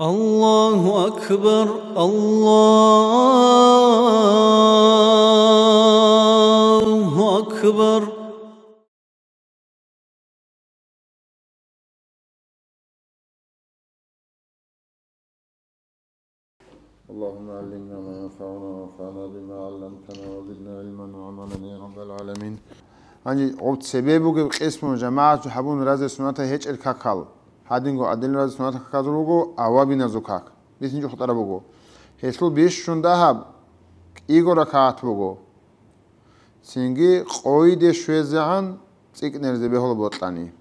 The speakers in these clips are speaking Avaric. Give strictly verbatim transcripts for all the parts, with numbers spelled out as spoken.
الله أكبر، الله أكبر. اللهم علمنا ما ينفعنا وانفعنا بما علمتنا وزدنا علما وعملا يا رب العالمين. Гьанже гъуб цебе бугеб къисму жамагӀат гьабун разе суннатал гьечӀел какал. Гьадинго гӀадин разе суннатал каказул руго авабиназул как. БицинчӀо хутӀараб буго. Гьелъул бищун дагьаб кӀиго ракагӀат буго. Цинги къойде щвезегӀан цӀикӀкӀинеризе бегьула бокьани.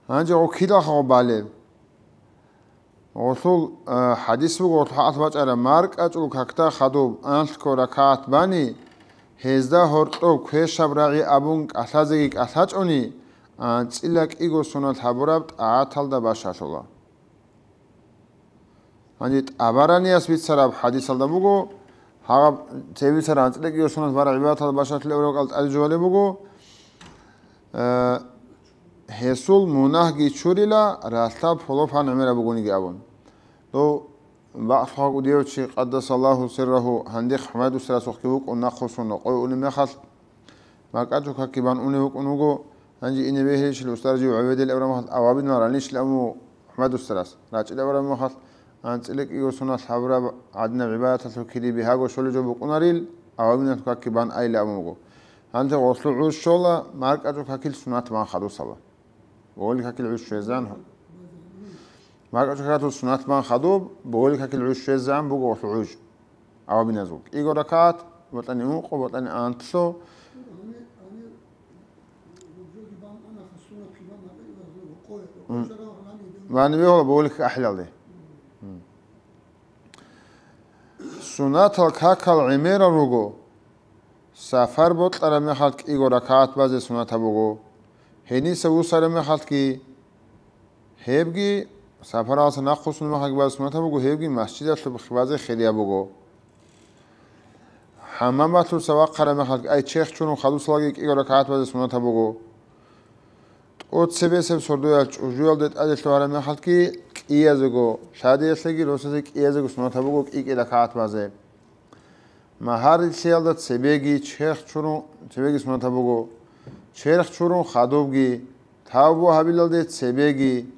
Гьанже гъо кидалха гъо балеб? Гъолъул, а, хӀадис буго, гъолъул хӀакъалъ бачӀараб, маркӀачӀул какда хадуб анлъго ракагӀат бани, гьезда гьоркьоб квешаб рагӀи абун кӀалъазеги кӀалъачӀони, анцӀила кӀиго сунат гьабураб тӀагӀаталда бащалъула. Гьанже ТӀабаранияс бицараб хӀадисалда буго, гьаб цебе бицараб анцӀила кӀиго сунат бараб гӀибадаталда бащалъулеб аварагас тӀаде жувалеб буго, э, гьесул мунагьги чурила, ралъдаб полофан гӀемераб бугониги абун. Дов бакълъухъа кӀудияв чи, къаддасаллагьу сиррагьу, гьанде ХӀамадусрасухъги вукӀун нахъвуссун рокъове унеб мехалъ, маркӀачӀул какги бан унев вукӀун вуго, гьанже ине бегьилищ устар жив гӀеведел абураб мехалъ, авабинал ранищ абун вуго ХӀамадусрас, рачӀил абураб мехалъ, анцӀила кӀиго сунат гьабураб гӀадинаб гӀибадаталъул кири бигьаго щолеб жо букӀунарил, авабиналъул какги бан айилан абун вуго. Гьанже гъолъул гӀуж щола, маркӀачӀул какил сунат бан хадусала. Боголил какил гӀуж щвезегӀан. МаркӀачӀул какил сунат бан хадуб, боголил какил гӀуж щвезегӀан буго гъолъул гӀуж. Авабиназул. КӀиго ракагӀат, бокьани ункъо, бокьани анлъго. М. Вани бегьула боголил как ахӀилалде. М. Сунатал какал гӀемерал руго. Сапар бокьараб мехалъ кӀиго ракагӀат базе сунат буго. Гьениса вусараб мехалъги, гьебги, сапаралдаса нахъвуссун мехалъги базе сунат буго, гьебги масжидалъуб базе хирияб буго. ХӀамамалъуса вахъараб мехалъги, ай, черх чурун хадусалаги кӀиго ракагӀат базе сунат буго. ТӀоцебесеб сордоял чӀужуялде тӀаде лъугьараб мехалъги кӀиязего, лъадиялъеги росазе кӀиязего сунат буго кӀи-кӀи ракагӀат базе. Магьарилъиялда цебеги черх чурун, цебеги сунат буго. Черх чурун хадубги, тавбу гьабилалде цебеги,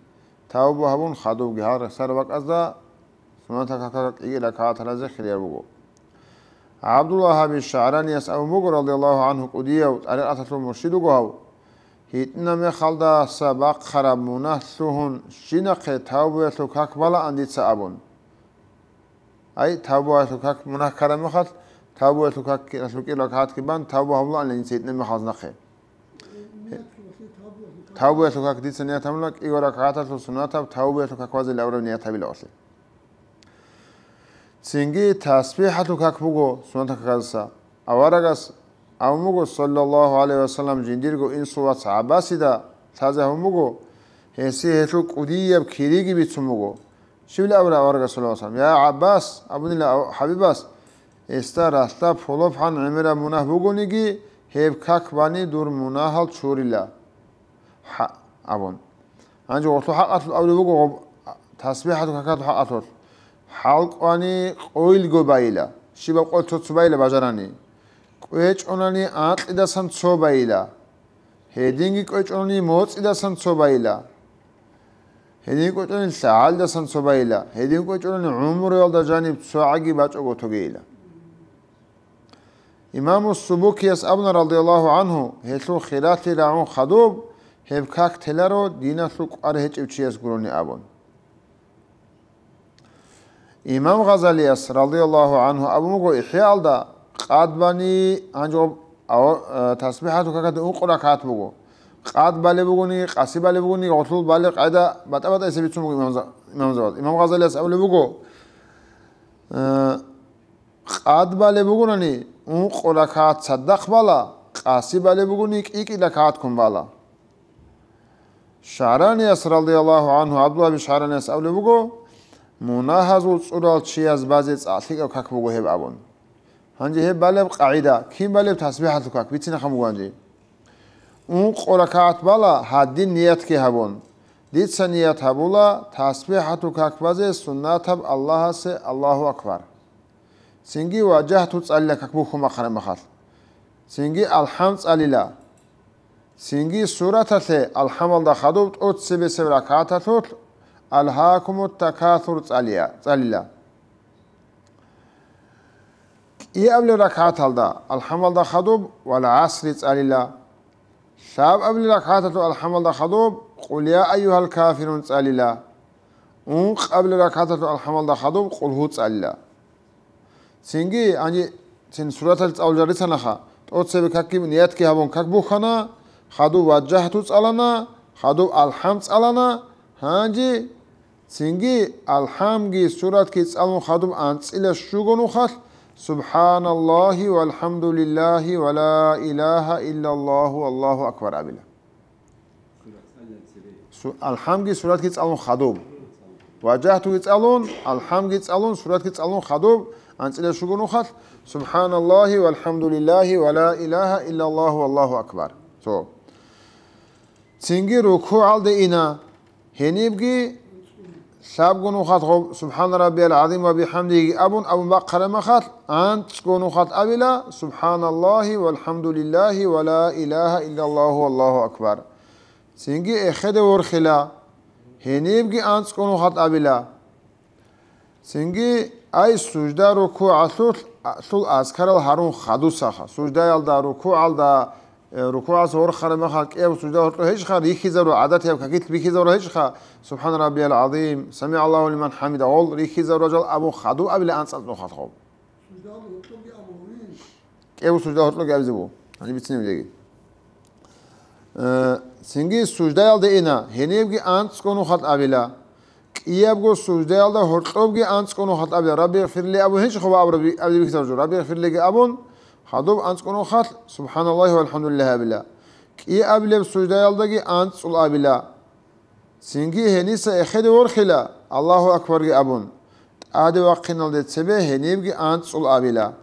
тавбу гьабун хадубги, гьал рехсараб бакӀазда сунатал какал кӀиги ракагӀат разе хирияб буго. ГӀабдуллагь гьаби ШагӀранияс абун буго, радияллагьу гӀангьу, кӀудияв, тӀарикъаталъул муршид вуго гьав, гьитӀинаб мехалдаса бахъараб мунагь лъугьун щинахъе тавбуялъул как балаан дица абун. Ай, тавбуялъул как мунагь ккараб мехалъ, тавбуялъул какалъул кӀиго ракагӀатги бан тавбу гьабулаан дица гьитӀинаб мехалъ нахъе. Тавбуялъул как дица ният гьабуна, кӀиго ракагӀаталъул сунатаб тавбуялъул как базелин абураб ният гьабилаалъе. Цинги тасбихӀалъул как буго сунатал каказдаса. Аварагас абун буго, саллаллагьу гӀалайгьи ва саллам, жиндирго инсул вац ГӀаббасида лъазе гьабун буго, гьесие гьелъул кӀудияб кириги бицун буго. Щибил абура аварагас, саллаллагьу гӀалайгьи ва саллам: «Я ГӀаббас», абунила ав-, ХӀабибас, «гьесда ралъдаб полофгӀан гӀемераб мунагь бугониги, гьеб как бани дур мунагьал чурила», хӀа-, абун. Гьанже гъолъул хӀакъалъулъ абулеб буго гъоб-, тасбихӀалъул какалъул хӀакъалъулъ: хӀалкӀвани къойилго байила, щибаб къойил цо-цо байила бажарани, кӀвечӀонани анкьидасан цо байила, гьединги кӀвечӀонани моцӀидасан цо байила, гьединги кӀвечӀонани лъагӀалидасан цо байила, гьединги кӀвечӀонани гӀумруялда жаниб цо гӀаги бачӀого тогейила. Имаму Субукияс абуна, радияллагьу гӀангьу, гьелъул хиралъи рагӀун хадуб, гьеб как теларо диналъул кӀвар гьечӀев чияс гурони абун. Имам Гъазалияс, радияллагьу гӀангьу, абун буго ИхӀяалда, къад бани, гьанже гъоб-, ав-, э, тасбихӀатул какалда ункъо ракагӀат буго. Къад балеб бугони, къаси балеб бугони, гъолъул балеб къайда батӀа-батӀайса бицун буго имам За-, имам За-, имам Гъазалияс абулеб буго, э, къад балеб бугони, ункъо ракагӀат цадахъ бала, къаси балеб бугони, кӀи-кӀи ракагӀатккун бала. ШагӀранияс, радияллагьу гӀангьу, ГӀабдуллагь бин ШагӀранияс абулеб буго, мунагьазул цӀурал чияс базе цӀакъ лъикӀаб как буго гьеб абун. Гьанже гьеб балеб къагӀида, кин балеб тасбихӀалъул как, бицинахъан буго гьанже. Ункъо ракагӀат бала гьадин ниятги гьабун. Дица ният гьабула тасбихӀатул как базе суннатаб Аллагьасе Аллагьу акбар. Цинги важагьту цӀалила как бухьун бахъараб мехалъ. Цинги алхӀам цӀалила. Цинги сураталъе алхӀамалда хадуб тӀоцебесеб ракагӀаталъулъ алгьакумут такасур цӀалия-, цӀалила. КӀиабилеб ракагӀаталда алхӀамалда хадуб вал гӀасри цӀалила. Лъабабилеб ракагӀаталъул алхӀамалда хадуб Къул я айюгьал кафирун цӀалила. Ункъабилеб ракагӀаталъул алхӀамалда хадуб Къулгьу цӀалила. Цинги, гьанже цин суратал цӀалулел рицанаха, тӀоцебе какги ниятги гьабун как бухьана, хадуб важагьту цӀалана, хадуб алхӀам цӀалана, гьанже цинги алхӀамги суратги цӀалун хадуб анцӀила щуго нухалъ, Субханаллагьи валхӀамдулиллагьи ва ла илагьа иллаллагьу валлагьу акбар абила. Су-, алхӀамги суратги цӀалун хадуб. Важагьтуги цӀалун, алхӀамги цӀалун, суратги цӀалун хадуб, анцӀила щуго нухалъ, Субханаллагьи валхӀамдулиллагьи ва ла илагьа иллаллагьу валлагьу акбар. Цо. Цинги рукугӀалде ина. Гьенибги лъабго нухалъ гъоб Субхана раббиял гӀазим ва бихӀамдигьи абун, абун бахъараб мехалъ, анцӀго нухалъ абила, Субханаллагьи валхӀамдулиллагьи ва ла илагьа иллаллагьу валлагьу акбар. Цинги эхеде ворхила, гьенибги анцӀго нухалъ абила. Цинги, ай, сужда рукугӀалъулъ, лъул азкарал гьарун хадусаха. Суждаялда, рукугӀалда, э, рукугӀалъ ворхараб мехалъ кӀияб сужда гьоркьо гьечӀха, рихьизару, гӀадатияб какилъ бихьизару гьечӀха, Субхана раббиял гӀазим, СамигӀаллагьу лиман хӀамида, гъол рихьизару жал абун хадуб абила анцӀазда нухалъ гъоб. КӀев сужда гьоркьоги абизе буго, гьаниб бицинеб жеги. Э, цинги суждаялде ина, гьенибги анцӀго нухалъ абила. КӀиябго суждаялда гьоркьобги анцӀго нухалъ абила. Рабби гъфирли абун гьечӀо хъуба аб-, абизе бихьизаб жо. Рабби гъфирлиги абун, хадуб анцӀго нухалъ, Субханаллагьи валхӀамдулиллагьи абила. КӀиабилеб суждаялдаги анцӀул абила. Цинги гьениса эхеде ворхила, Аллагьу акбарги абун, тӀаде вахъиналде цебе гьенибги анцӀул абила.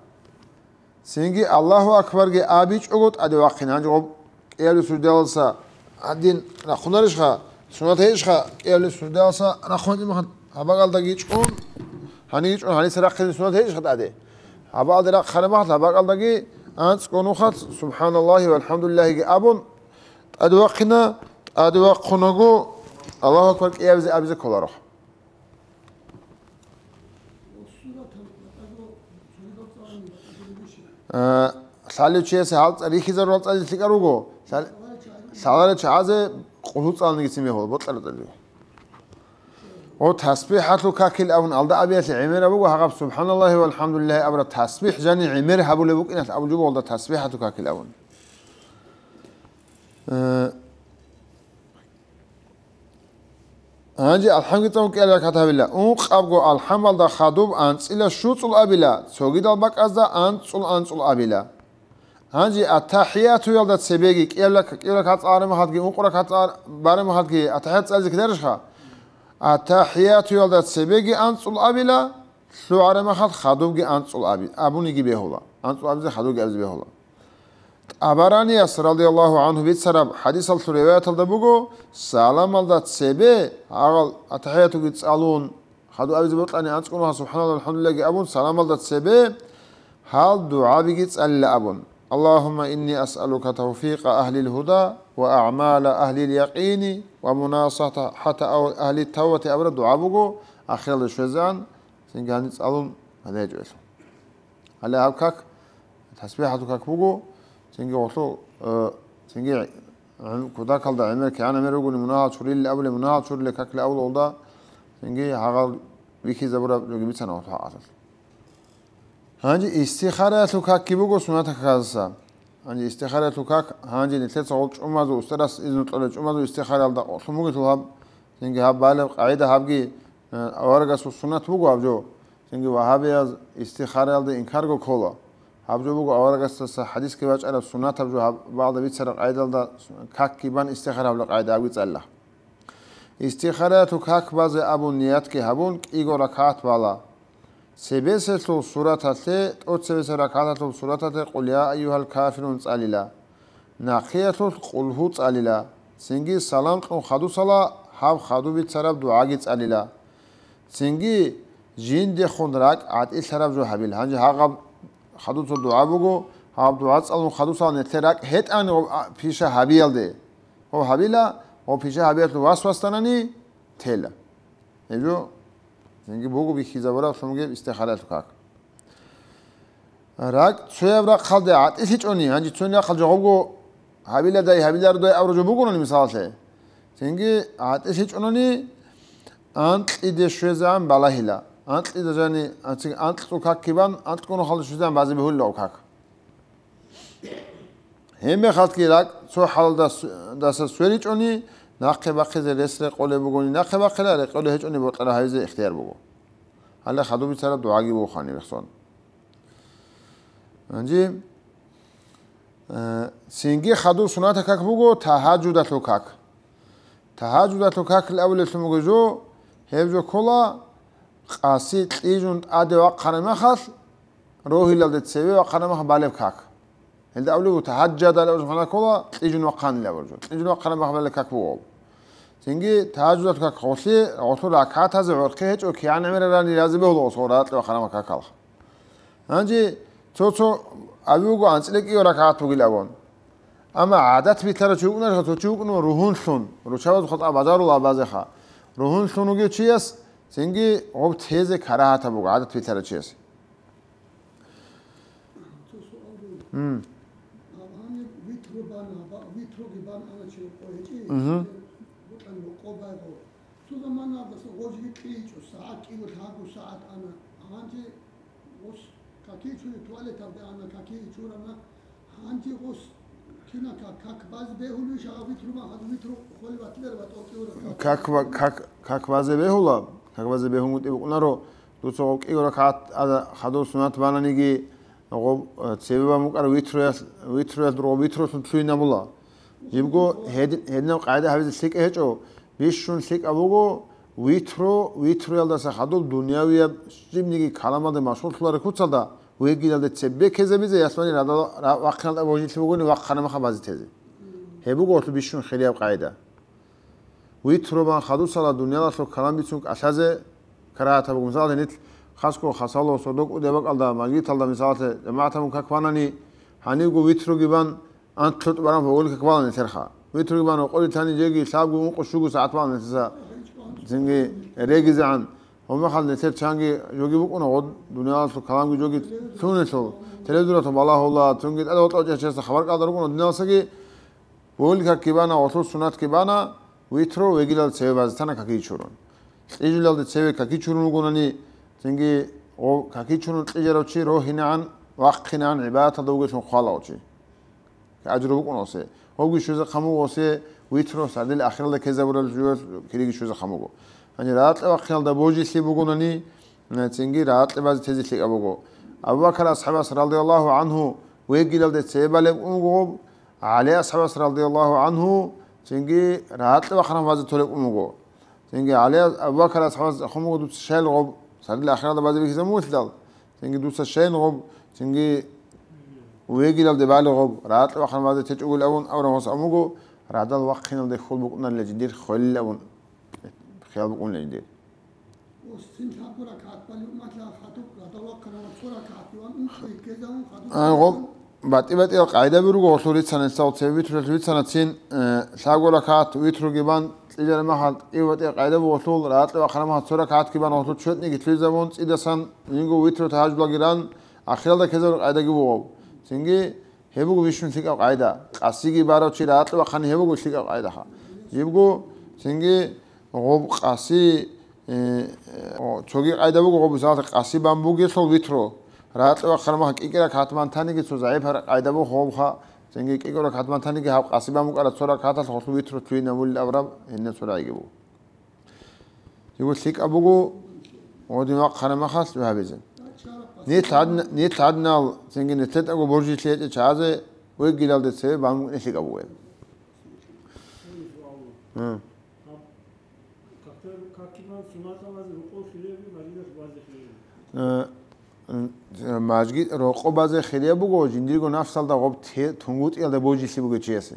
Цинги Аллагьу акбарги абичӀого тӀаде вахъин. Гьанже гъоб кӀиабилеб суждаялдаса гьадин рахъунарищха, сунат гьечӀха, кӀиабилеб суждаялдаса рахъун гьаб бакӀалдаги чӀун, гьаниги чӀун, гьаниса рахъине сунат гьечӀха тӀаде. Гьаб бакӀалде рахъараб мехалъ, гьаб бакӀалдаги анцӀго нухалъ, Субханаллагьи валхӀамдулиллагьиги абун, тӀаде вахъина, тӀаде вахъунаго Аллагьу акбар кӀиабизе абизе кколаро. Э, лъалев чиясе гьал цӀа-, рихьизарурал цӀазе лъикӀал руго, лъал-, лъаларел чагӀазе къулгьу цӀаланиги цин бегьула, бокьарал цӀазе. О, тасбихӀалъул какил абун алда абиялъе гӀемераб буго, гьагъаб Субханаллагьи валхӀамдулиллагьи абураб тасбихӀ жани гӀемер гьабулеб букӀиналъ абулеб буго алда тасбихӀалъул какил абун. Э, Гьанже алхӀамги цӀалун кӀиабилеб ракагӀат гьабила. Ункъабго алхӀамалда хадуб анцӀила щуцӀул абила, цогидал бакӀазда анцӀул-анцӀул абила. Гьанже аттахӀиятуялда цебеги кӀиабилеб рак-, кӀиабилеб ракагӀат цӀалараб мехалъги, ункъо ракагӀат цӀал-, бараб мехалъги аттахӀият цӀализе кколарищха? АттахӀиятуялда цебеги анцӀул абила, лъугӀараб мехалъ хадубги анцӀул аби-, абуниги бегьула. АнцӀул абизе хадубги абизе бегьула. ТӀабаранияс, радияллагьу гӀангьу, бицараб хӀадисалъул риваяталда буго, саламалда цебе, гьагъал аттахӀиятуги цӀалун, хадуб абизе бокьани анцӀго нухалъ Субханаллагьи валхӀамдулиллагьиги абун, саламалда цебе гьал дугӀабиги цӀалила абун: «Аллагьумма инни асъалука тавфикъа агьлил гьуда ва агӀмала агьлил якъини ва мунасахӀата агьлит тавбати», абураб дугӀа буго, ахиралда щвезегӀан, цинги гьаниб цӀалун гьадинчӀо гьелъул. Гьале гьаб как, тасбихӀалъул как буго, цинги гъолъу, э, цинги гӀем-, кутакалда гӀемер, кигӀан гӀемер ругони, мунагьал чурилли абулеб, мунагьал чурилли какли абулелда, цинги гьагъал бихьизабураб жоги бицана гъолъу гьакъасалъ. Гьанже истихараялъул какги буго суннатал каказдаса. Гьанже истихараялъул как, гьанже нилъеца гъол чӀумазул, устарас изну кьолел чӀумазул истихараялда къолъун бугелъул гьаб, цинги гьаб балеб къагӀида гьабги, э, аварагасул суннат буго гьаб жо. Цинги вагьабияз истихараялда инкарго ккола. Гьаб жо буго аварагасдаса хӀадисги бачӀараб суннатаб жо, гьаб балда бицараб къагӀидалда какги бан истихара гьабулеб къагӀида абги цӀалила. Истихараялъул как базе абун ниятги гьабун, кӀиго ракагӀат бала. Цебесеб сураталъе, тӀоцебесеб ракагӀаталъул сураталъе Къул я айюгьал кафирун цӀалила. Нахъиялъулъ Къулгьу цӀалила. Цинги салам кьун хадусала гьаб хадуб бицараб дугӀаги цӀалила. Цинги жиндехун ракӀ гӀатӀилъараб жо гьабила. Гьанже гьагъаб хадуца дугӀа буго, гьаб дугӀа цӀалун хадусал нилъер ракӀ гьетӀани гъоб, а, пиша гьабиялде. Гъоб гьабила, гъоб пиша гьабиялъул васвасданани тела. Гьеб жо цинги буго бихьизабураб лъумгеб истихаралъул как. РакӀ цояб рахъалде гӀатӀилъичӀони, гьанже цояб рахъал жо гъобго гьабиладай, гьабилародай абураб жо бугони мисалалъе. Цинги гӀатӀилъичӀони анкьиде щвезегӀан балагьила. Анкьида жани, анцӀи-, анкьцӀул какги бан, анкьго нухалде щвезегӀан базе бегьулила как. Гьебмехалъги ракӀ цо хӀалалдас-, даса сверичӀони, нахъе бахъизе рес рекъолеб бугони, нахъе бахъила, рекъолеб гьечӀони бокьараб гьавизе ихтияр буго. Гьале хадуб бицараб дугӀаги буго ханиб ихсон. Гьанже, э, цинги хадуб сунатаб как буго, тагьажудалъул как. Тагьажудалъул какил абулеблъун буго жо, гьеб жо ккола, къаси кьижун тӀаде вахъана мехалъ, рогьилалде цеве вахъана мехалъ балеб как. Гьелда абулеб буго, тагьажжада абулеб жо мана ккола, кьижун вахъанила абулеб жо. Кьижун вахъана мехалъ балеб как буго. Цинги тагьажудалъул как гъолъи, гъолъул ракагӀатазе гъоркье гьечӀо, кигӀан гӀемерарани рази бегьула гъос, ракьа вахъана мехалъ какалха. Гьанже цо-цо абиуго анцӀила кӀиго ракагӀат бугил абун. Амма гӀадат битӀарав чи вукӀунарха, цо чи вукӀун ругьунлъун, руччабазул хатӀа бажарула абазеха. Ругьунлъун вугев чияс цинги гъоб тезе карагьатаб буго гӀадат битӀарав чияс. Цо суал буго. М. Гьаниб витру бан, гьаба-, витруги бан ана чи къо гьечӀи, Мгм. бутӀан къо байгъо. Цо заманалдаса гъожги кьичӀо, сагӀат кӀиго лъабго сагӀат ана. Гьанже Гъос какичули туалеталде ана, каки чурана. Гьанже гъос кина как, как базе бегьулищ, а витру махал, витру холеватилар ва тӀокӀиура как. Как ва-, как, как базе бегьула, как базе бегьунгутӀи букӀунаро, дуца гъоб кӀиго ракагӀат ада хадур сунат бананиги, гъоб, э, цебе бан букӀара витруялъ, витруялъ дургъо витрулъун лъугьинабула. Жибго гьедин-, гьединаб къагӀида гьабизе лъикӀа гьечӀо, Бищун лъикӀаб буго, витро, витроялдаса хадуб дуниявияб щибниги каламалде машгъуллъулареб куцалда, вегилалде цебе ккезабизе, ясвани радал-, ра-, вахъиналда божилъи бугони вахъана мехалъ базе тезе. Гьеб буго гъолъул бищун хирияб къагӀида. Витро бан хадусала дуниялалъул калам бицун кӀалъазе карагьатаб буго. Мисалалъе, нилъ хасго хасало сордо кӀудияб бакӀалда, мажгиталда, мисалалъе, жамагӀат гьабун как банани, гьанивго витроги бан, анлъутӀ баран гьогулихъ балан нилъерха. Витруги бан гьоркьоре тани жеги лъабго, ункъо, щуго сагӀат балан нилъеца цинги регизегӀан. Гьумахал нилъер чанги жоги букӀуна, гъод дуниялалъул каламги жоги лъунелъул. Телевизоралъул балагьула, цунги тӀаде гьоркьов чиясда хабар кӀалда рукӀуна дуниялсаги. Гьогулихъги бана, гъолъул сунатги бана, витро вегилал цеве базе тана каки чурун. Кьижулалде цеве каки чурун вугонани, цинги гъо-, каки чурун кьижарав чи рогьинегӀан, вахъинегӀан гӀибадаталда вугелъун хъвала гъо чи. Ажру букӀун осе. Гьобги щвезехъан буго осе, витро сардил ахиралда ккезабураб жуялъ кириги щвезехъан буго. Гьанже ракьа вахъиналда божилъи бугонани, цинги ракьа базе тезе лъикӀаб буго. Абу Бакар асхӀабас, радияллагьу гӀанхӀу, вегилалде цебе балеб буго, ГӀали асхӀабас, радияллагьу гӀанхӀу, цинги ракьа вахъаран базе толеб буго. Цинги ГӀали, Абу Бакар асхӀабас хъумуго дуца щайил гъоб, сардил ахиралда базе бихьизаб мугьлъидал, цинги дуца щайин гъоб, цинги вегилалде бали гъоб, ракьа вахъаран базе течӀогули абун, аврагьос амуго, радал вахъиналде хьул букӀунарила жиндир хвелил абун, хиял букӀунила жиндир. Ос цин лъабго ракагӀат бали умматла хадуб, радал вахъаран цо ракагӀат диван ункъо иккезавун хадуб. А, гъоб, БатӀи-батӀиял къагӀидаби руго гъолъул рицана, цал цеве витрулъ рицана цин, э, лъабго ракагӀат витруги бан, кьижара махал кӀиго батӀиял къагӀида буго гъолъул, ракьа вахъараб махал цо ракагӀатги бан гъолъул чотниги лъугьизабун, цӀидасан жинго витру тагьажудлаги ран, ахиралда ккезабураб къагӀидаги буго. Цинги гьеб буго бищун лъикӀаб къагӀида. Къасиги барав чи ракьа вахъани гьеб буго лъикӀаб къагӀидаха. Жибго цинги гъоб къаси, э, э, цоги къагӀида буго гъоб, мисалалъе, къаси бан бугелъул витро. Ракьа вахъараб махал кӀикӀи ракагӀат бан таниги цо загӀип гьар къагӀида буго гъобха, цинги кӀикӀи ракагӀат бан таниги гьаб къаси бан букӀараб цо ракагӀаталъ гъолъул витро лъугьинабулин абураб гьениб цо рагӀиги буго. Дего лъикӀаб буго гъодин вахъараб махалъ гьабизе. Нилъ гьадин-, нилъ гьадинал цинги нилъетӀаго боржи лъетӀе чагӀазе вегилалде цеве бан букӀине лъикӀаб буго. Гьа. Э, м, мажги-, рокъо базе хирияб буго, жиндирго нафсалда гъоб те-, тунгутӀиялда божилъи бугев чиясе.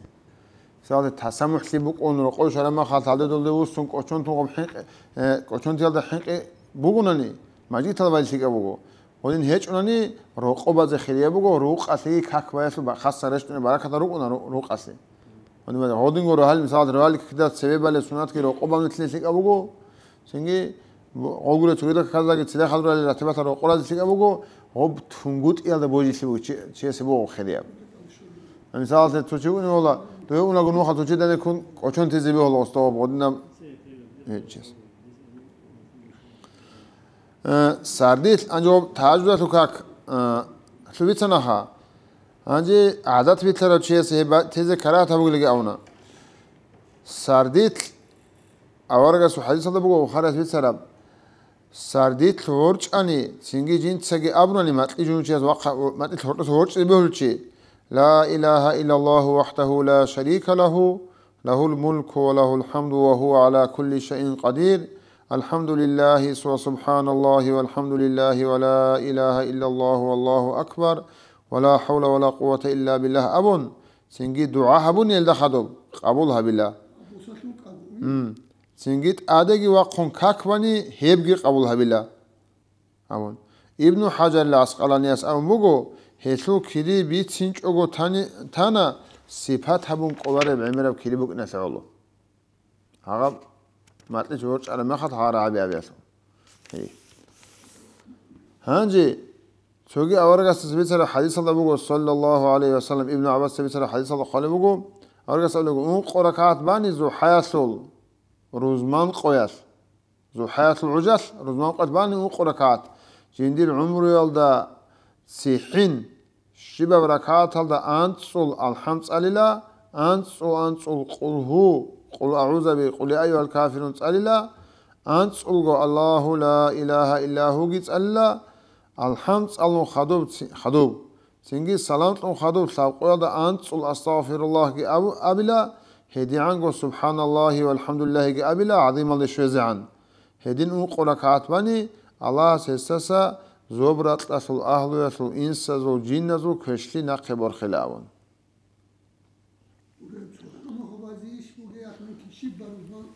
Цалде тасамухӀлъи букӀун, рокъов шарамахал гьалдудулде вуссун кӀочон тугъаб хӀинкъи, э, кӀочонтиялда хӀинкъи бугунани, мажгитал байли лъикӀаб буго. Гъодин гьечӀунани, рокъобазе хирияб буго, рукъалъеги как баялъул ба-, хасса рещтӀуни баракатал рукӀуна ру-, рукъалъе. Гъодин, гъодинго рогьал, мисал, рогьалил какда цебе балеб суннатги рокъобаб нилъилин лъикӀаб буго, цинги бу-, гъогуре цогидал каказдаги цилахал рогьалил ратибатал рокъоразе лъикӀаб буго, гъоб тунгутӀиялда божилъи буго чи-, чиясе буго хирияб. Мисалалъе, цо чи уни вала, дуе унаго нуха цо чи данекун кӀочон тезе бегьула устав гъодинаб гьечӀес. Э, сардилъ, гьанже гъоб тагьажудалъул как, э, лъубицанаха. Гьанже гӀадат битӀарав чиясе гьеб ба-, тезе карагьат гьабугилиги абуна. Сардилъ, аварагасул хӀадисалда буго, Бухарияс бицараб, сардилъ ворчӀани, цинги жинцаги абунани, макьи жугьунчияс вахъа-, макьилъ гьоркьоса ворчӀизе бегьулев чи: «Ла илагьа иллаллагьу вахӀдагьу ла шарика лагьу, лагьул мулку ва лагьул хӀамду ва гьува гӀала кулли шайин къадир. АлхӀамдулиллагьи ва субхӀаналлагьи валхӀамдулиллагьи ва ла илагьа иллаллагьу валлагьу акбар, ва ла хӀавла ва ла къуввата илла биллагь», — абун, цинги дугӀа гьабуни гьелда хадуб, къабул гьабила. М. Цинги тӀадеги вахъун как бани, гьебги къабул гьабила, абун. Ибну ХӀажарил ГӀаскъаланияс абун буго, гьелъул кири бицинчӀого тани-, тана, сипат гьабун кӀолареб гӀемераб кири букӀиналъе гӀоло. Гьагъаб макьилъ ворчӀараб мехалъ гьагъа рагӀаби абиялъул. Гьей. Гьанже цоги аварагасда цебе бицараб хӀадисалда буго, саллаллагьу гӀалайгьи ва саллам, Ибну ГӀаббасица бицараб хӀадисалда хъвалеб буго, аварагас абулеб буго, ункъо ракагӀат бани зухӀаялъул, рузман къоялъ. ЗухӀаялъул гӀужалъ, рузман къоялъ бани ункъо ракагӀат. Жиндир гӀумруялда цихӀин щибаб ракагӀаталда анцӀцӀул алхӀам цӀалила, анцӀцӀул-анцӀцӀул къулгьу, къул агӀузаби, къул я айюгьал кафирун цӀалила, анцӀцӀулго Аллагьу ла илагьа илла гьуги цӀалила, алхӀам цӀалун хадуб ци-, хадуб. Цинги салам кьун хадуб лъабкъоялда анцӀцӀул астагъфируллагьги абу-, абила, гьедигӀанго субхӀаналлагьи валхӀамдулиллагьиги абила гӀазималде щвезегӀан. Гьедин ункъо ракагӀат бани, Аллагьас гьесдаса зоб-ракьалъул агьлуялъул инсазул, жинназул квешлъи нахъе борхила абун.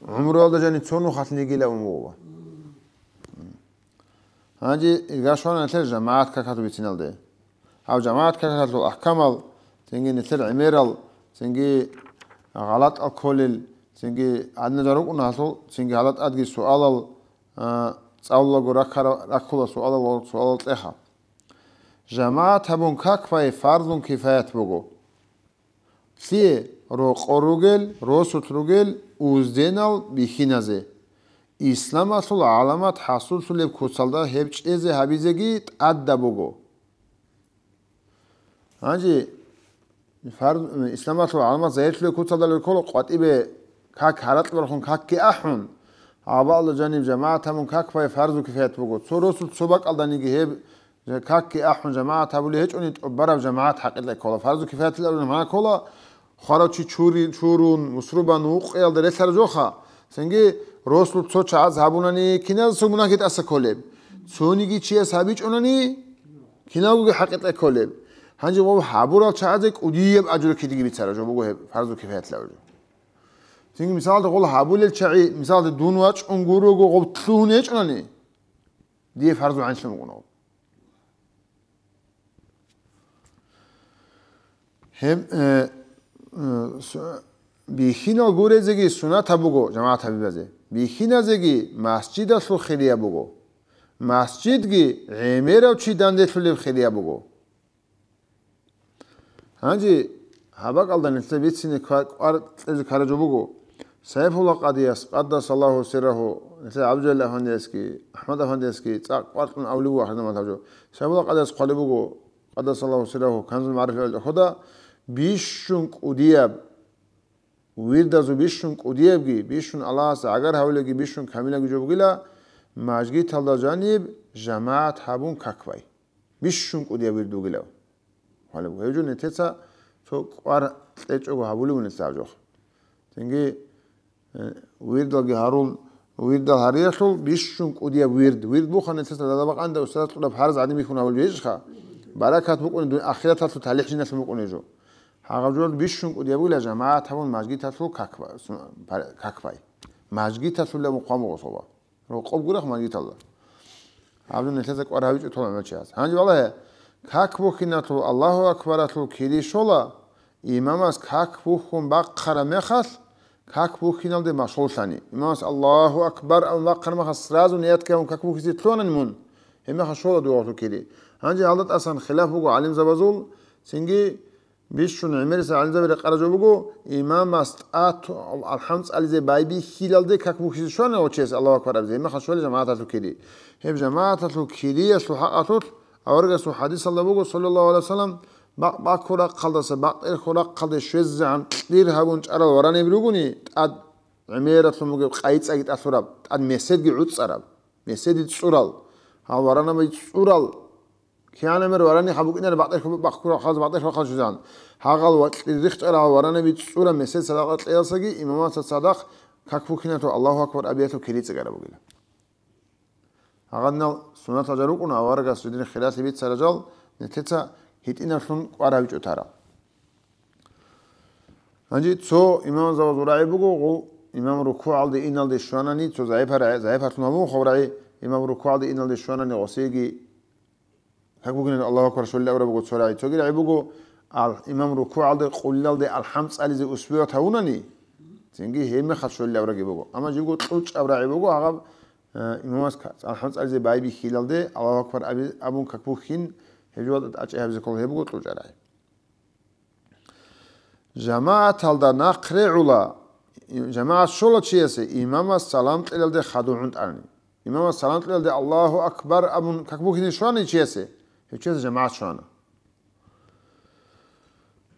ГӀумруялда жаниб цо нухалъ нигила ун вугъуба. Гьанже иргашвана нилъер жамагӀат какалъул бициналде. Гьав жамагӀат какалъул ахкамал, цинги нилъер гӀемерал, цинги гъалатӀал кколел, цинги гӀадинал жал рукӀуна гьалъул, цинги гьалатӀадги суалал, а, цӀалулаго раккара-, раккула суалал ва суалал кьеха. ЖамагӀат гьабун как бай фарзун кифаят буго. Лъие? Рокъор ругел, росулъ ругел, узденал бихьиназе. Исламалъул гӀаламат хӀасуллъулеб куцалда гьеб чӀезе гьабизеги тӀадаб буго. Гьанже фарз-, исламалъул гӀаламат загьирлъулеб куцалда леркола къватӀибе как гьаракь бархун какги ахӀун, гьабаалда жаниб жамагӀат гьабун как бай фарзу кифаят буго. Цо росулъ цо бакӀалданиги гьеб Какги ахӀун жамагӀат гьабулеб гьечӀони, тӀубараб жамагӀат хӀакъикъат ккола. Фарзу кифаятил абураб магӀна ккола, хварав чи чури-, чурун, мусрубан, вукъиялда релълъараб жоха. Цинги росулъ цо чагӀаз гьабунани, киназдаго мунагьги тӀаса кколеб. Цониги чияс гьабичӀонани, киналгоги хӀакъикъат кколеб. Гьанже гъов гьабурал чагӀазе кӀудияб ажру кидеги бицараб жо буго гьеб фарзу кифаятил абураб жо. Цинги мисалда гъол гьабулел чагӀи, мисалда дун вачӀун гурого гъов лъугьун гьечӀонани, дие фарзу гӀайнлъун буго. Гьеб, э, э, с-, бихьинал гурезеги суннатаб буго жамагӀат гьабибазе. Бихьиназеги масжидалъул хирияб буго. Масжидги гӀемерав чи данделъулеб хирияб буго. Гьанже гьаб бакӀалда нилъер бицине ква-, кӀвар кьезе ккараб жо буго. Сайфулла къадияс, къаддасаллагьу сиррагьу, нилъер ГӀабдулла афандиясги, АхӀмад афандиясги цӀакъ кӀвар кьун абулеб буго ахирзаман гьаб жо. Сайфулла къадияс хъвалеб буго, къаддасаллагьу сиррагьу, Канзул МагӀариф абулеб хъвада, бищун кӀудияб вирдазул, бищун кӀудиябги, бищун Аллагьас гӀагар гьавулебги, бищун камилабги жо бугила, мажгиталда жаниб жамагӀат гьабун как бай. Бищун кӀудияб вирд бугилав. Гьалаб гьев жо нилъеца цо кӀвар кьечӀого гьабулев нилъ гьаб жо. Цинги, э, вирдалги гьарун, вирдал гьариялъул бищун кӀудияб вирд. Вирд буха нилъеца дада-бакъанда устарас кьураб гьарз гӀадин бихьун гьабулеб гьечӀха. Баракат букӀуни дун ахираталъул талихӀ жиналъун букӀуни жо. Гьагъаб жо бищун кӀудияб бугила жамагӀат гьабун мажгиталъул как ба-, су-, пар-, как бай. Мажгиталъулаб мухъан буго соба. Рокъоб гурахъ мажгиталда. Гьаб жо нилъеца кӀвар гьавичӀо толеб гӀемер чияс. Гьанже валагье, как бухьиналъул, Аллагьу акбаралъул кири щола, имамас как бухьун бахъараб мехалъ, как бухьиналде машгъуллъани. Имамас Аллагьу акбар абун бахъараб мехалъ сразу ният гьабун как бухьизе лъугьанани мун, гьеб мехалъ щола дугьалъул кири. Гьанже гьалда тӀасан хилаф буго гӀалимзабазул, цинги бищун гӀемериса гӀалимзаби рекъараб жо буго, имамас тӀад алхӀам цӀализе байбихьилалде как бухьизе щвана гъо чияс Аллагьу акбар абизе, гьеб мехалъ щвела жамагӀаталъул кири. Гьеб жамагӀаталъул кириялъул хӀакъалъулъ аварагасул хӀадисалда буго, саллаллагьу гӀалайгьи вассалам, бакъ баккун рахъалдаса бакъ тӀерхьун рахъалде щвезегӀан кьир гьабун чӀарал варанаби ругони, тӀад гӀемералъун бугеб къайи цӀаги тӀалъураб, тӀад меседги гӀуцӀараб, меседи цӀурал, гьал варанаби цӀурал, кигӀан гӀемер варани гьаб букӀинареб бакъ тӀерхьун баккун рахъалдаса бакъ тӀерхьун рахъалде щвезегӀан, гьагъал ва кьир рихчӀарал гьал варанаби цӀураб месед садакъа кьеялсаги имамасда цадахъ как бухьиналъул Аллагьу акбар абиялъул кири цӀикӀкӀараб бугила. Гьагъадинал суннатал жал рукӀуна аварагас жидер хиралъи бицарал жал, нилъеца гьитӀинаблъун кӀвар гьавичӀо тарал. Гьанже цо имамзабазул рагӀи буго, гъов имам рукугӀалде иналде щванани, цо загӀипа-, загӀипалъун гьабун хъав рагӀи, имам рукугӀалде иналде щванани гъосиеги как бухьиналъул Аллагьу акбар щолел абураб буго цо рагӀи. Цоги рагӀи буго, ал-, имам рукугӀалде къуллалде алхӀам цӀализе успевать гьавунани, цинги гьеб мехалъ щолел абураги буго. Амма жибго кьучӀаб рагӀи буго, гьагъаб, э, имамас ка-, алхӀам цӀализе байбихьилалде Аллагьу акбар аби-, абун как бухьин, гьеб жо тӀачӀи гьабизе ккола, гьеб буго кьучӀаб рагӀи. ЖамагӀаталда нахъ регӀула, жамагӀат щола чиясе имамас салам кьелалде хадув гӀунтӀарани. Имамас салам кьелалде Аллагьу акбар абун как бухьине щвани чиясе, гьев чиясе жамагӀат щвана.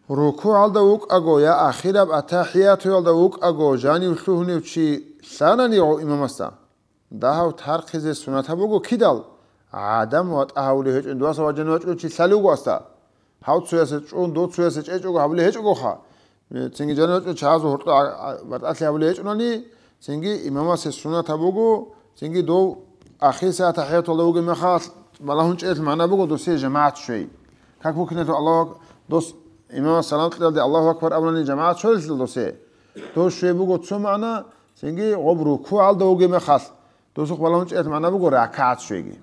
РукугӀалда вукӀаго я ахираб атахӀиятуялда вукӀаго жанив лъугьунев чи лъанани гъов имамасда, дагьав тархъизе суннатаб буго кидал, гӀадан ватӀа гьавулев гьечӀун, дуваса ва жанив вачӀунев чи лъалев вуго асда. Гьав цоясе чӀун, дов цоясе чӀечӀого гьабулев гьечӀогоха. Цинги жанив вачӀунев чагӀазул гьоркьо а-, а-, батӀалъи гьабулев гьечӀунани, цинги имамасе суннатаб буго, цинги дов ахирисеб атахӀияталда вугеб мехалъ балагьун чӀеялъул магӀна буго досие жамагӀат щвей. Как бухьиналъул Аллагьу ак-, дос имамас салам кьелалде Аллагьу акбар абунани жамагӀат щвелалъул досие. Дос щвей буго цо магӀна, цинги гъоб рукугӀалда вугеб мехалъ, досухъ балагьун чӀеялъул магӀна буго ракагӀат щвейги.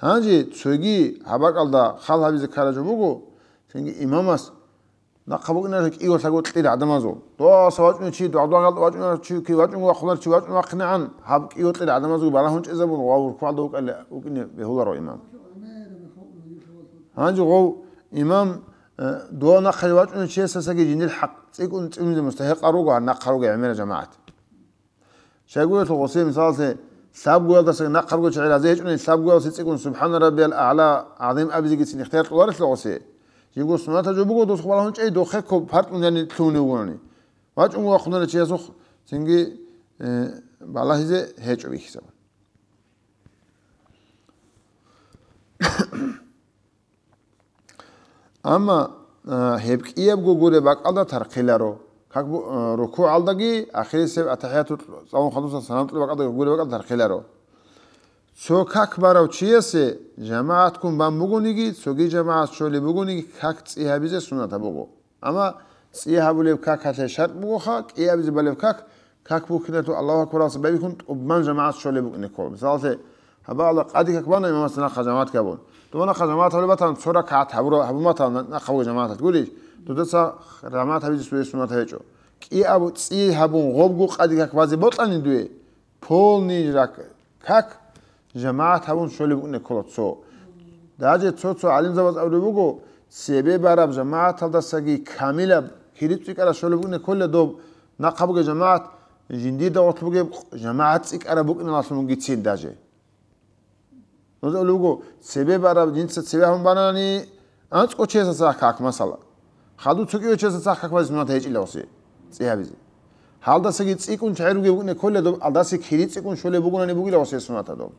Гьанже цоги гьаб бакӀалда хал гьабизе ккараб жо буго, цинги имамас нахъа букӀинаро кӀиго-лъаго кьир гӀадамазул. Дос вачӀунев чи, дугӀа-дугӀа вачӀунев чи, ки вачӀунго вахъунарев чи вачӀун вахъинегӀан, гьаб кӀиго кьир гӀадамазул балагьун чӀезабун, гъав рукугӀалда вукӀалев вукӀине бегьуларо имам. Гьанже гъов имам, э, дов нахъа вачӀунев чиясдасаги жиндир хӀакъ цӀикӀкӀун цӀунизе мустахӀикъал руго гьар нахъа ругел гӀемерал жамагӀат. Щайгурелъул гъосие, мисалалъе, лъабгоялдаса нахъа ругел чагӀи разе гьечӀунани, лъабгоялдаса цӀикӀкӀун «СубхӀана раббиял агӀла гӀазим» абизегицин ихтияр кьоларелъул гъосие. Жибго суннатаб жо буго досухъ балагьун чӀей, дохъе ккоб паркьун яни лъугьунев вугони. ВачӀун вахъунарев чиясухъ цинги, э, балагьизе гьечӀо бихьизабун. Амма, а, гьеб кӀиябго гуреб бакӀалда тархъиларо. Как бу-, а, рукугӀалдаги, ахирисеб атахӀияту цӀалун хадусан салам кьураб бакӀалда гуреб бакӀалда тархъиларо. Цо как барав чиясе жамагӀатгун бан бугониги, цоги жамагӀат щолеб бугониги, как цӀи гьабизе суннатаб буго. Амма цӀи гьабулеб какалъе шартӀ бугоха, кӀиабизе балеб как, как бухьиналъул Аллагьу акбаралдаса байбихьун тӀубан жамагӀат щолеб букӀине ккола. Мисалалъе, гьабаалда къади как бана имамасда нахъа жамагӀат гьабун. Дова нахъа жамагӀат гьабулеб батан, цо ракагӀат гьабура-, гьабун батан на-, нахъа бугеб жамагӀаталъ гурищ? Дуда ца жамагӀат гьабизе суе суннат гьечӀо. КӀиаб цӀи гьабун гъобго къади как базе бокьани дуе, полный рак-, как жамагӀат гьабун щолеб букӀине ккола цо. Даже цо-цо гӀалимзабаз абулеб буго, цебе бараб жамагӀаталдасаги камилаб, кири цӀикӀкӀараб щолеб букӀине ккола доб нахъа бугеб жамагӀат, жиндирда гъорлъ бугеб жамагӀат цӀикӀкӀараб букӀиналъун бугецин даже. Нуж абулеб буго, цебе бараб, жинца цебе гьабун банани, анцӀго чиясда цадахъ как, масала. Хадуб цо кӀиго чиясда цадахъ как базе суннат гьечӀила гъосие, цӀи гьабизе. Гьалдасаги цӀикӀкӀун чагӀи ругеб букӀине ккола доб, гьалдаса кири цӀикӀкӀун щолеб бугунани бугила гъосие суннатаб доб.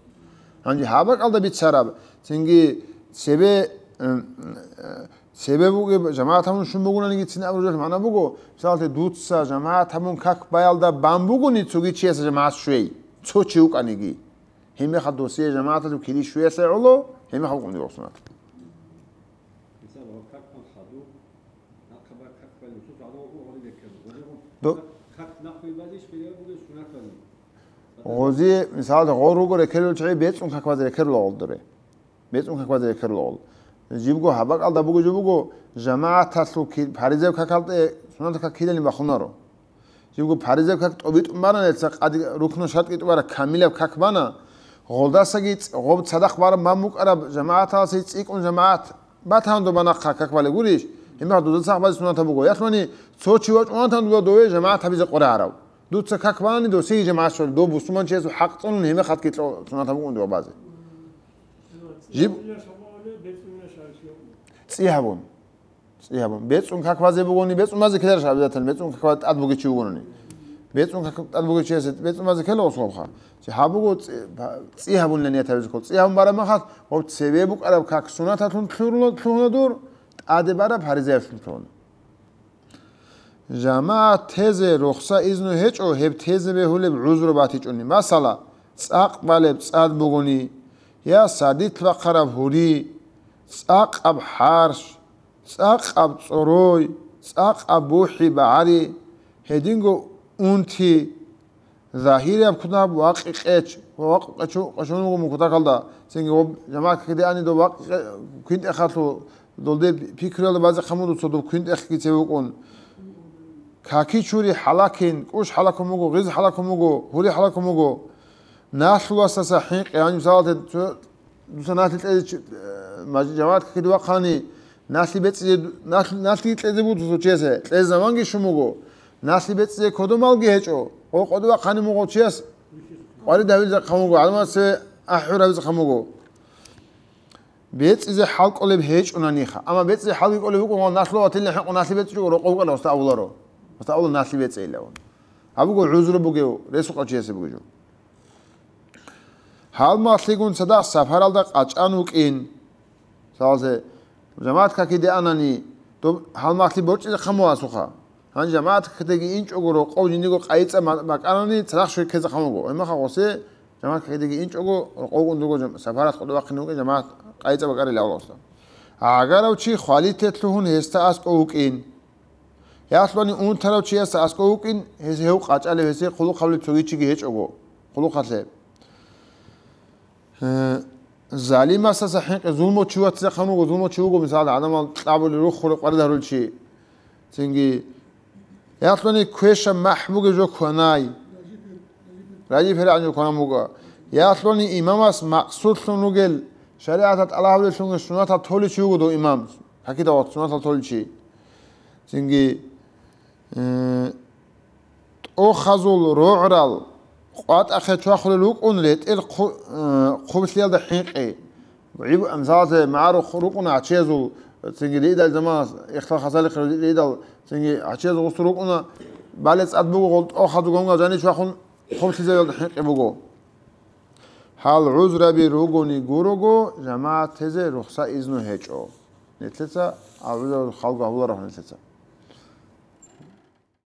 Гьанже гьаб бакӀалда бицараб, цинги цебе, м, м, цебе бугеб жамагӀат гьабун щун бугунаниги цин абураб жоялъ магӀна буго, мисалалъе, дуца жамагӀат гьабун как баялда бан бугони цоги чиясда жамагӀат щвей, цо чи вукӀаниги. Гьеб мехалъ досие жамагӀаталъул кири щвеялъе гӀоло, гьеб мехалъ вукӀун дир суннат. Мисал, гьаб какун хадуб, нахъа бакӀ До- Как нахуй базиш, бегер бугеш сунатани. Гъози, мисалда, гъор руго рекерулев чагӀи бецӀун как базе рекерулев гъол дуре. БецӀун как базе рекерулев гъол. Жибго гьаб бакӀалда буго жо буго, жамагӀаталъул ки-, паризаб какалде сунатал как кидалин бахунаро. Жибго паризаб как тӀобитӀун бана, нилъеца къади рукну шартӀ тӀубараб камилаб как бана, гъолдасаги цӀ-, гъоб цадахъ бараб ман букӀараб жамагӀаталъе цӀикӀкӀун жамагӀат батан доба нахъа как балеб гурищ? Гьебмехалъ дуда цадахъ базе сунатаб буго. Ялъуни цо чи вачӀунатан дуда дове жамагӀат гьабизе къваригӀарав. Дуца как балани досие жамагӀат щолеб, доб бусурманчиясул хӀакъ цӀунун гьебмехалъ кицӀо сунатаб букӀун доба базе. Жиб- ЦӀи гьабун. ЦӀи гьабун. БецӀун как базе бугони, бецӀун базе ккеларищ обязательно, бецӀун как базе тӀад бугев чи вугони. БецӀун как тӀад бугев чиясе бецӀун базе ккела осулабха. Чи гьаб буго цӀи, ба-, цӀи гьабунилан ният гьабизе ккола. ЦӀи гьабун бараб махалъ, гъоб цебе букӀараб как сунаталъун лъугьуна, лъугьуна дур, тӀаде бараб паризаялъун лъугьуна. ЖамагӀат тезе рухса изну гьечӀо гьеб тезе бегьулеб гӀузру батичӀони. Масала, цӀакъ балеб цӀад бугони, я сардилъ бахъараб гьури, цӀакъаб хӀарщ, цӀакъаб цӀорой, цӀакъаб бухӀи багӀари, гьединго унти, загьирияб кунаб вакъи къеч ва вакъи къечо-, къечон вуго мун кутакалда, цинги гъоб жамагӀат какиде ани доб вакъи къе-, квинтӀехалъу, долде пикруялда базе хъамуду цо доб квинтӀехги цеве вукӀун. Каки чури хӀалакин, кӀущ хӀалакун буго, гъиз хӀалакун буго, гьури хӀалакун буго. Налъуласаса хӀинкъи, гьаниб мисалалъе цо Дуца налъи кьезе чи-, э, маж-, жамагӀат какиде вахъани, налъи бецӀизе ду-, налъ-, налъи кьезе буго цо чиясе, кьезе заманги щун буго, налъи бецӀизе кодомалги гьечӀо, гъо-, къодо вахъани мугъав чияс къварид гьавилзе хъан вуго, гӀадамасе ахӀур гьавизе хъан вуго. БецӀизе хӀал кӀолеб гьечӀунаниха, амма бецӀизе хӀалги кӀолеб букӀун, ва налъул ватилла хӀинкъун налъи бецӀичӀого рокъов вукӀана, уста авуларо. Уста авула налъи бецӀейилавун. Гьаб буго гӀузру бугев, ресукъав чиясе бугев жо. Гьалмагълъигун цадахъ сапаралда къачӀан вукӀин. Мисалалъе, жамагӀат какиде анани, доб гьалмагълъи борчӀизе хъамула асухъа. Гьанже жамагӀат какидеги инчӀого рокъов жиндиго къайи цӀа ма-, бакӀанани, цадахъ щвей ккезе хъамуго. Гьебмехалъ гъосе жамагӀат какидеги инчӀого рокъовгун дуго жам-, сапаралъ къодо вахъине вукӀин жамагӀат къайи цӀа бакӀарилан гьавуласта. ГӀагарав чи хвалите лъугьун гьесда аскӀов вукӀин. Ялъуни унтарав чиясда аскӀов вукӀин, гьес гьев къачӀалев, гьесие хъулухъ гьабулев цоги чиги гьечӀого, хъулухъалъе. Э, залимасаса хӀинкъи, зулмучи вацахъан вуго, зулмучи вуго, мисал, гӀадамал кьабули руххули къварид гьарулчи. Цинги, ялъуни квеша махӀ бугеб жо кванай. Ражи-пергӀан жо кванан буго. Ялъуни имамас макъсудлъун ругел, шаригӀаталъ тӀалаб гьабулеллъун суннатал толичи вуго дов имам. Какидав вахъ суннатал толичи. Цинги, э, тӀохазул рогӀрал къватӀахъе чвахулел рукӀун ретӀел хъу-, э, хъублъиялда хӀинкъи. ГӀиб-, мисалалъе, магӀарухъ рукӀуна гӀачиязул, цинги лидал заманас, ихтал хасалихъе лидал, цинги гӀачиязул гъусу рукӀуна, бале цӀад буго гъол тӀохазул гонгал жанив чвахун хъублъизабиялда хӀинкъи буго. Гьал гӀузраби ругони гурого, жамагӀат тезе рухса изну гьечӀо. Нилъеца, а гӀузрал халго гьавуларахъ нилъеца.